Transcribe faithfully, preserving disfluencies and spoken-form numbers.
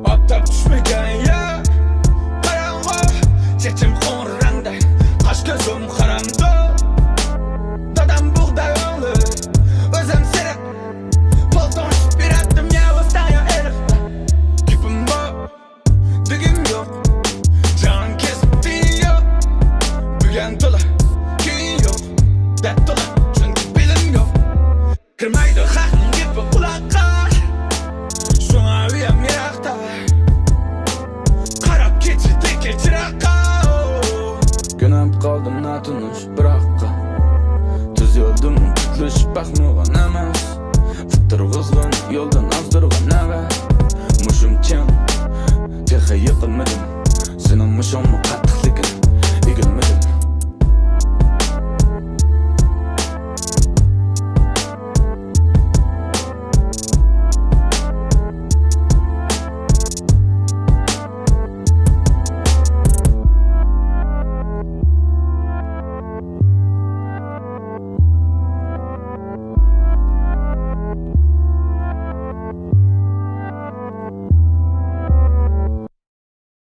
ئاپتاپ چۈشمىگەن يەر قاراڭغۇ، چېچىم قوڭۇر رەڭدە، قاش كۆزۈم قاراڭغۇ. دادام بۇغداي ئوغلى، ئۆزۈم سېرىق، پالتون ئىشىپ يۈرەتتىم يا ئۆستەڭ يا ئېرىق. گېپىم بار، دېگۈم يوق، جان كەسپى يوق. بۈگۈن تولا، كېيىن يوق، دەپ تولا، چۈنكى بىلىم يوق. كىرمەيدۇ خەقنىڭ گېپى قۇلاققا، شۇڭا ئۆيۈم يىراقتا. قاراپ كېتىدىكى چىراغقا. كۆنۈپ قالدىم ناتونۇش بىراققا. تۈز يولدىن پۈتلۈشۈپ باقمىغان ئەمەس. پۇت تۇرغۇزغان يولدىن